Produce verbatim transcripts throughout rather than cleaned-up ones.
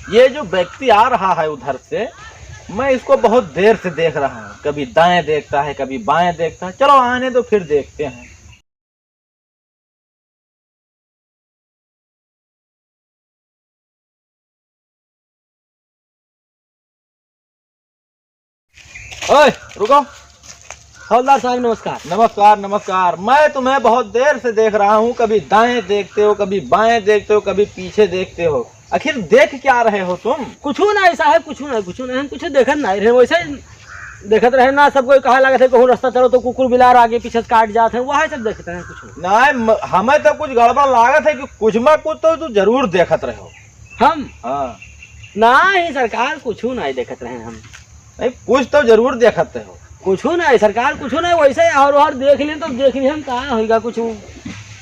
ये जो व्यक्ति आ रहा है उधर से, मैं इसको बहुत देर से देख रहा हूँ, कभी दाएं देखता है, कभी बाएं देखता है। चलो आने दो, फिर देखते हैं। ओए, रुको। हवलदार साहब, नमस्कार। नमस्कार, नमस्कार। मैं तुम्हें बहुत देर से देख रहा हूँ, कभी दाएं देखते हो, कभी बाएं देखते हो, कभी पीछे देखते हो। आखिर देख क्या रहे हो तुम? कुछू नाहीं साहब, कुछू नाहीं, कुछू नाहीं, हम कुछू देखत नाहीं रहे, वैसे ही देखत रहे ना, सब कोई कहा लागत है, कहूँ रास्ता चलो तो कुकुर बिलार आगे पीछे से काट जात है, वही सब देखत रहे, कुछू। नाहीं, म-, हमें तो कुछ गड़बड़ लागत है कि कुछ में कुछ तो तू जरूर देखत रहे हो। हम? हाँ। नाहीं सरकार, कुछू नाहीं देखत रहे हम। नहीं, कुछ तो जरूर देखत हो। कुछू नाहीं सरकार, कुछू नाहीं, वैसे और, और देख लें तो देख लें हम, का होइगा कुछू,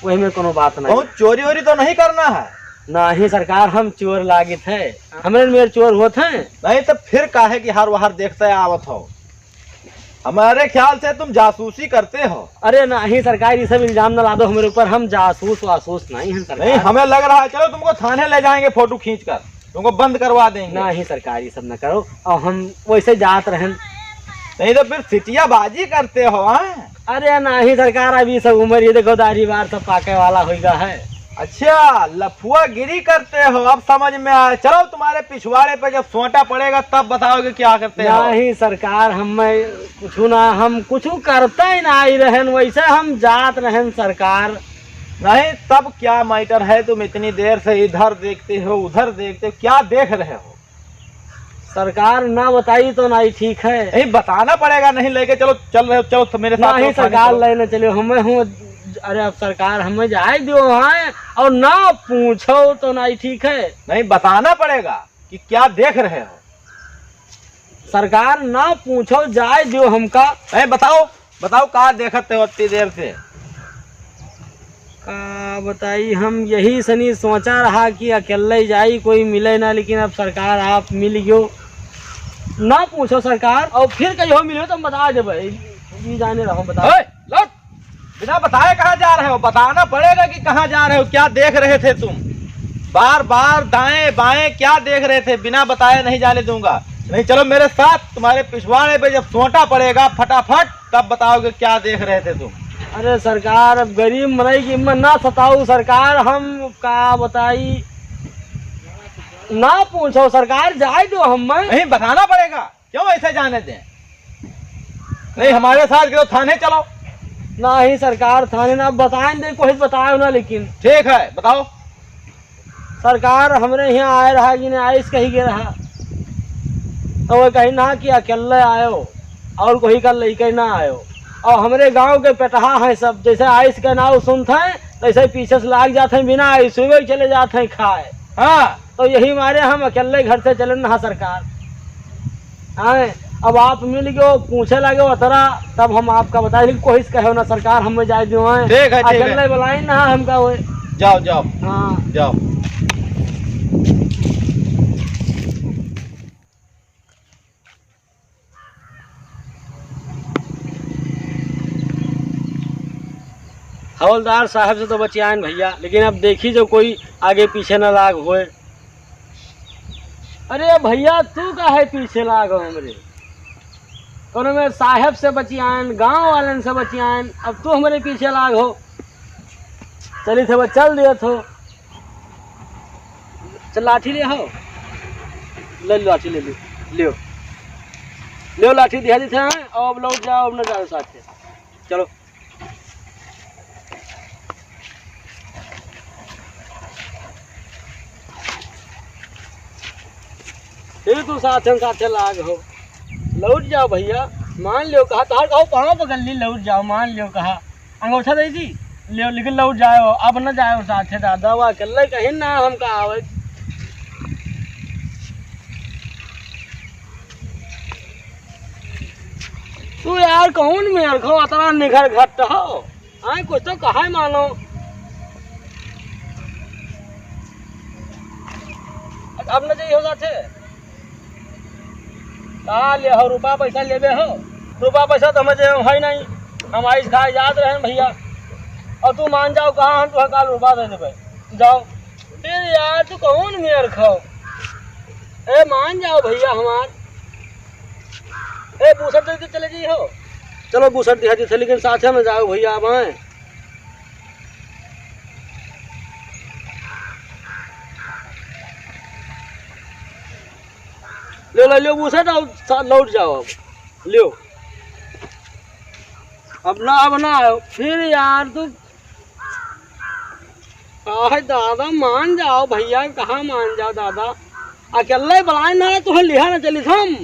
वही में कोनो बात नाहीं। कहूँ चोरी वोरी तो नहीं करना है? नाहीं सरकार, हम चोर लागित है, हमरे मेर चोर होत हैं। नहीं तो फिर काहे कि हर वहर देखते आवत हो? हमारे ख्याल से तुम जासूसी करते हो। अरे नाहीं सरकार, ये सब इल्जाम न लादो हमरे ऊपर, हम जासूस वासूस नाहीं हैं सरकार। नहीं, हमें लग रहा है, चलो तुमको थाने ले जाएंगे फोटो खींच कर। तुमको बंद करवा देंगे। नाहीं सरकार, ये सब न करो। और हम वैसे जात रहन। नहीं तो फिर सिटियाबाजी करते हो, हाँ? अरे नाहीं सरकार, अभी सब उम्र, ये देखो दाढ़ी बार सब पाके वाला होइगा है। अच्छा, लफुआगिरी करते हो, अब समझ में आया। चलो तुम्हारे पिछवाड़े पे जब सोटा पड़ेगा तब बताओगे क्या करते हो। नाहीं सरकार, हम कुछू ना, हम कुछू करते ही नाहीं रहन, वैसे हम जात रहन सरकार। नहीं, तब क्या मैटर है, तुम इतनी देर से इधर देखते हो, उधर देखते हो, क्या देख रहे हो? सरकार ना बताई तो नाहीं ठीक है। नहीं, बताना पड़ेगा, नहीं लेके चलो, चल रहे हो, चलो तो मेरे साथ नाहीं चलो, थाने सरकार चलो। लेने चले, हमें हूँ, अरे अब सरकार हमें जाए दो वहाँ, और ना पूछो तो नाहीं ठीक है। नहीं, बताना पड़ेगा कि क्या देख रहे हो। सरकार ना पूछो, जाए दो हमका। नहीं, बताओ। बताओ, का देखत हो अत्ती देर से? का बताई, हम यही सनी सोचा रहा कि अकेले जाई, कोई मिले ना, लेकिन अब सरकार आप मिल गयो। ना पूछो सरकार, और फिर कहियो मिलो तो हम बता देबे। ई जाने रहो, बता। ओए, लौट। बिना बताए कहाँ जा रहे हो? बताना पड़ेगा कि कहाँ जा रहे हो, क्या देख रहे थे तुम? बार बार दाएं बाएं क्या देख रहे थे, बिना बताए नहीं जाने दूंगा। नहीं, चलो मेरे साथ, तुम्हारे पिछवाड़े पे जब सोटा पड़ेगा फटाफट, तब बताओगे क्या देख रहे थे तुम। अरे सरकार, अब गरीब मनई की हिम्मत ना सताऊ सरकार, हम का बताई, ना पूछो सरकार, जाए दो हमें। नहीं, बताना पड़ेगा। क्यों ऐसे जाने दें? नहीं, हमारे साथ क्यों, थाने चलो। नहीं सरकार, थाने ना बताएं दे, कोई बताओ ना, लेकिन ठीक है, बताओ। सरकार, हमरे यहाँ आए रहा कि नहीं, आइस कही के रहा, तो वो कही ना कि अकेले आयो और कोई का लेके ना आयो। और हमरे गांव के पेटहा हैं सब, जैसे आइस के नाव सुनत हैं, तैसे पीछे से लाग जात हैं, बिना आइस हुए चले जात हैं खाए। हाँ। तो यही मारे हम अकेले घर से चले ना सरकार। आए, अब आप मिल गयो, पूछे लगे उतरा, तब हम आपका बताए, लेकिन कोशिश कहे ना सरकार, हमें जाए दियो है। ठीक है, ठीक है। अकेले बुलाए ना हमका वो। जाओ, जाओ। हाँ। जाओ। हवलदार साहब से तो बचियान भैया, लेकिन अब देखी जो कोई आगे पीछे न लाग होए। अरे भैया, तू काहे पीछे लाग हो हमरे? कोनो में साहब से बचियान, गांव वालन से बचियान, अब तू हमरे पीछे लाग हो। चली थे, बस चल दिया थो। चल, लाठी ले आओ। ले लो, लाठी ले लो। ले लो। ले लो, लाठी दिया देते हैं, और अब लौट जाओ, अब न जाओ साथ से। चलो। फिर तू साथे साथे लाग हो। लौट जाओ भैया, मान लियो कहा, तोहार कहो पाँव पकड़ ली, लौट जाओ, मान लियो कहा। अंगूठा दे दी, ले, लेकिन लौट जाओ, अब न जाओ साथे दादा, वा अकेले कहीं ना हमका आवे। तू यार कौन मेर खो अतना निखर घट हो? आए कुछ तो कहा मानो। अब न जाइए हो साथे। का ले हो, रुपया पैसा लेबे हो? रुपया पैसा तो हमें जे है नहीं, हम आइस खाए जात रहे भैया। और तू मान जाओ, कहा हम तुम्हें काल रुपया दे देबे, जाओ। फिर यार तू कौन मेर खाओ? ए, मान जाओ भइया हमार। ए, बूसट दे के चले जइहो। चलो, बूसट दिहा देथे, लेकिन साथे में जाओ भइया, अब आए। ले, ले, ले, बूसट, अब सा-, लौट जाओ अब। लियो। अब ना, अब ना आयो। फिर यार तू, काहे दादा, मान जाओ भइया, कहाँ मान जाओ दादा? अकेले बलाए ना, तुहे लिहा ना चलित हम।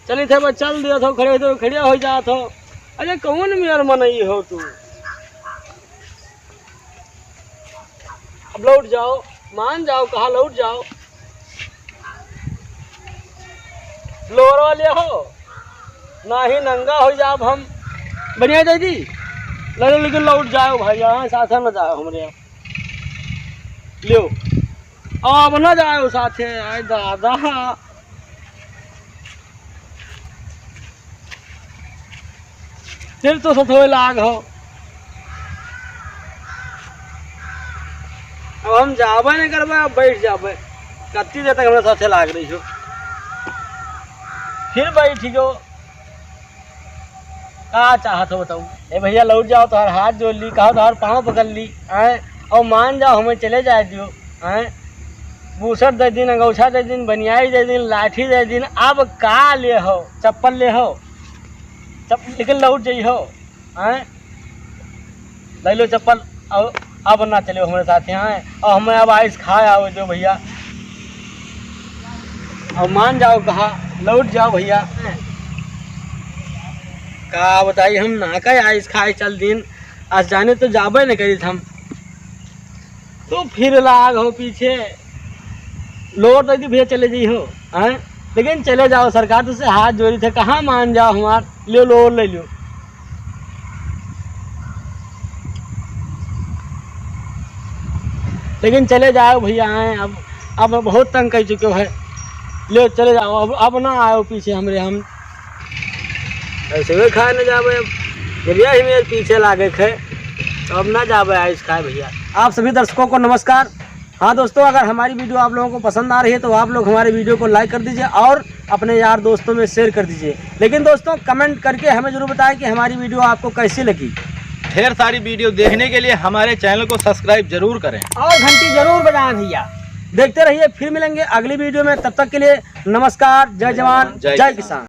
चलित है बस, चल दिया थो, खड़े तो खड़िया हो जात हो। अरे कौन मेर मनई हो तू? अब लौट जाओ, मान जाओ, कहा लौट जाओ। लोअर वाले हो, नाही नंगा हो जाब हम। बढ़िया दे दी, ले लो, लेकिन लौट जाओ भाई, यहाँ साथ न जाओ हमरे यहाँ। लियो, अब न जाओ साथे, आए दादा। फिर तो सथोए लाग हो। अब हम जाबे नहीं करबे, अब बैठ जाबे। कत्ती देर तक हमरा साथे लाग रही हो, फिर बैठ जो। का चाहत हो बताऊ? ए भइया, लौट जाओ, तोहर हाथ जोड़ ली, कहो तोहर पाँव पकड़ ली, आए, और मान जाओ, हमें चले जाए दियो, आए। बूसट दे दिन, अंगौछा दे दिन, बनियाई दे दिन, लाठी दे दिन, अब का ले हो? चप्पल ले हो, चप-, लेकिन लौट जाइ हो, आए। ले लो चप्पल, और अब ना चलो हमरे साथ यहाँ, और हमें अब आइस खाए आओ जो भइया, अब मान जाओ, कहा लौट जाओ भइया। का बताई, हम ना कहे आइस खाए चल दिन, आज जाने तो जाबे न करित हम। तो फिर लाग हो पीछे, लोर दे दी भइया, चले जाइ हो, हैं? लेकिन चले जाओ, सरकार तुझसे हाथ जोड़ी थे, कहाँ मान जाओ हमार, ले लो, ले लो। लेकिन चले जाओ भइया, हैं? अब, अब बहुत तंग कर चुके हो है, ले चले जाओ, अब, अब ना आयो पीछे हमरे, हम ऐसे हुए खाए न जाबे, अब जब यही मेरे पीछे लागे खे, तो अब ना जाबे आइस खाए भइया। आप सभी दर्शकों को नमस्कार। हाँ दोस्तों, अगर हमारी वीडियो आप लोगों को पसंद आ रही है तो आप लोग हमारे वीडियो को लाइक कर दीजिए और अपने यार दोस्तों में शेयर कर दीजिए। लेकिन दोस्तों, कमेंट करके हमें जरूर बताएं कि हमारी वीडियो आपको कैसी लगी। ढेर सारी वीडियो देखने के लिए हमारे चैनल को सब्सक्राइब जरूर करें। और घंटी जरूर बजाएं भइया। देखते रहिए, फिर मिलेंगे अगली वीडियो में। तब तक के लिए नमस्कार, जय जवान, जय जय किसान। किसान।